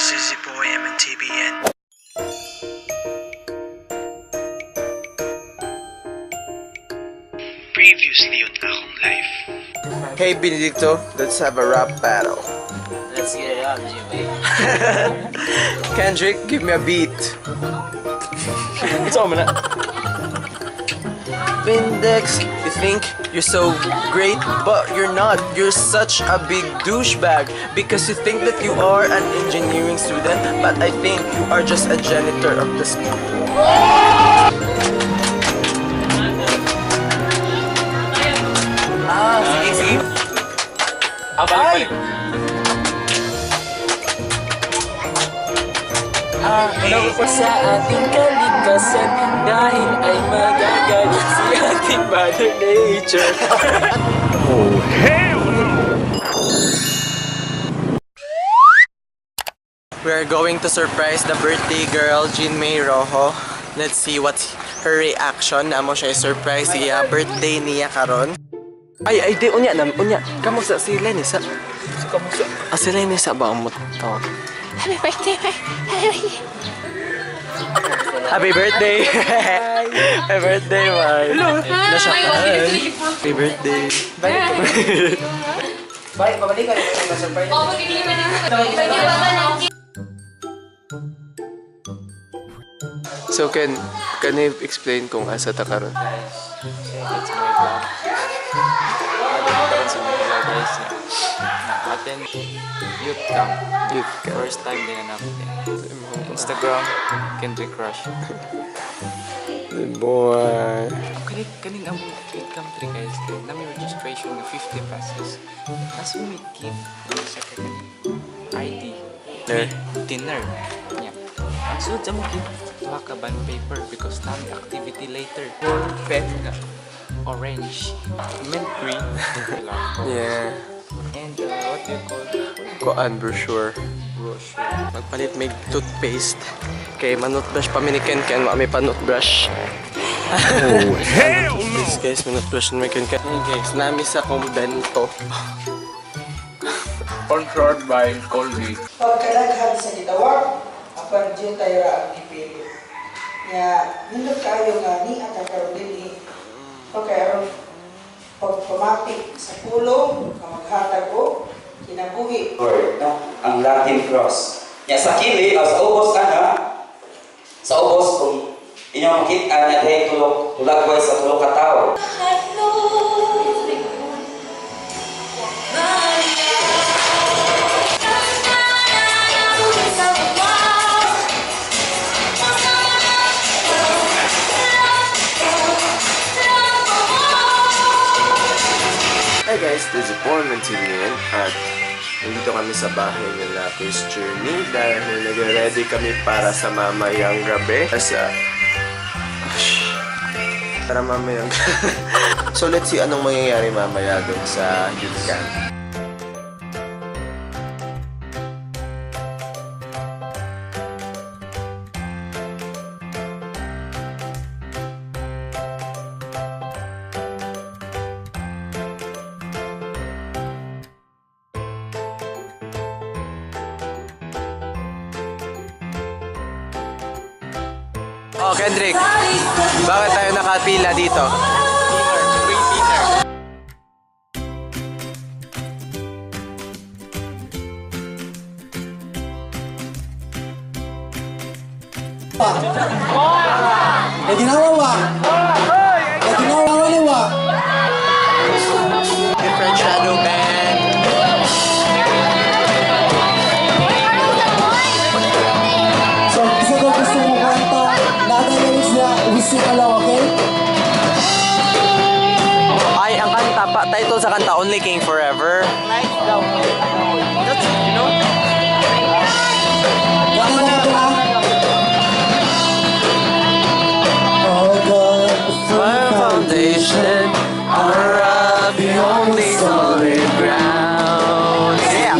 This is your boy MNTBN. Previously on Akong Life. Hey Benedicto, let's have a rap battle. Let's get it on, Jimmy. Kendrick, give me a beat. It's all man. Vindex, you think you're so great, but you're not. You're such a big douchebag because you think that you are an engineering student, but I think you are just a janitor of the school. Ah, sige, sige. Ah, balik, balik. Ah, Sa ating kalikasan dahil ay magagalit si ating Mother Nature. We are going to surprise the birthday girl, Jean May Rojo. Let's see what's her reaction. Namo siya surprise siya birthday niya karon. Ay, ay, di, unya na, unya. Kamo sa si Lenny sa. Ah, si Lenny sa ba ang tawag? Happy birthday, happy birthday. Happy birthday! Happy birthday, Mai. Hello! Happy birthday. So, can you explain kung asa ta karon? Guys, so that's my vlog. Ano karon sa mga vlog, guys, na atin youth camp. Youth camp. First time din na natin. Instagram, Kendrick Crush. Boy. Kani kaning among youth camp tri, guys, kay nami registration nga 50 pesos. Kaso may gift sa kaning ID. Eh. Dinner. Yeah. Ang sud sa among gift, duha ka bond paper because nami activity later. Whole pen nga orange, mint green. Yeah. And what do you call Kuan brochure. Brochure. Magpalit may toothpaste. Kay manutbrush pa mi ni Ken Ken, may panutbrush. Oh, hell no! Please guys, manutbrush na may Ken Ken. Hey guys, nami sa kumbento. Sponsored by Colgate. Pagkalaghan sa gitawag, apan Gentile ra ang gipili. Nya nindot kaayo nga ni ang kakaroon dinhi okay aron pagpamati sa pulong nga maghatag og kinabuhi. Lord, no? Ang Latin cross. Ya sa kili o sa ubos ana, sa ubos kung inyong makita na dahil tulok tulagway sa tulok ka tawo. Hi guys, this is Paul Mantilian at nandito kami sa bahay nila Chris Journey dahil nagre-ready kami para sa mamayang gabi. Sa... Para mamayang. So let's see anong mangyayari mamaya dun sa youth camp. Oh, Kendrick, bakit tayo nakapila dito? Free dinner. Different shadow band. So, isa ko gusto mo kanta, lahat ng lyrics niya, we sing along, okay? Ay, ang kanta pa, title sa kanta, Only King Forever. That's, you know? Kanta natin, ah. Oh God, the My foundation, our rock, the only solid ground. Yeah!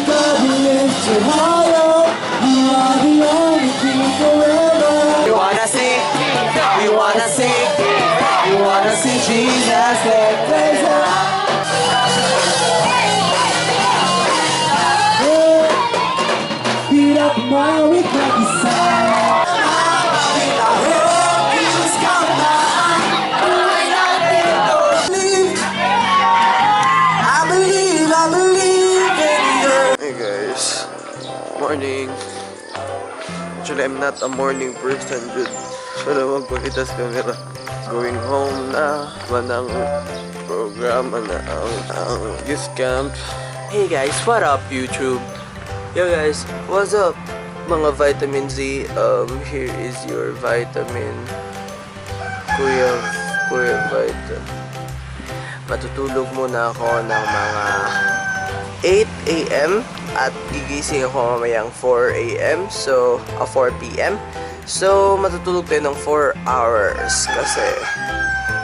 God, we lift you higher. You are the only king forever. We wanna see, we wanna see, we wanna see Jesus get praised. Morning. Actually, I'm not a morning person, dude. Wala magpakita sa camera. Going home na. Manang programa na ang youth camp. Hey guys, what up, YouTube? Yo guys, what's up? Mga vitamin Z, here is your vitamin. Kuya, Kuya Vita. Matutulog muna ako ng mga 8 a.m. at gigising ako mamayang 4 a.m. So, 4 p.m. So, matutulog tayo ng 4 hours kasi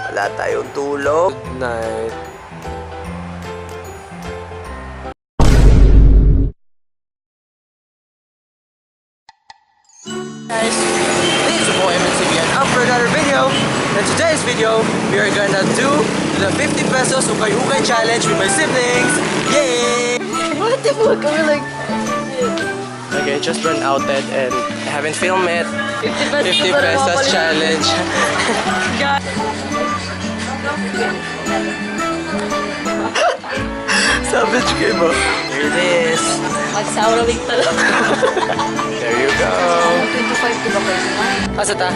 wala tayong tulog. Good night. Guys, this is boy MNCBN up for another video. In today's video, we are gonna do the 50 pesos ukay-ukay challenge with my siblings. Yay! What the fuck? We're like Okay, just run outed and I haven't filmed it. 50 pesos. 50 pesos challenge. Savage kayo mo. Here it is. Mag-saurawig talaga. There you go. 25 di ba kayo? Asa ta?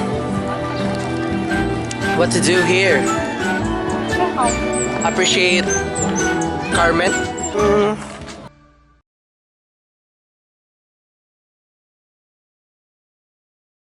What to do here? Appreciate Carmen.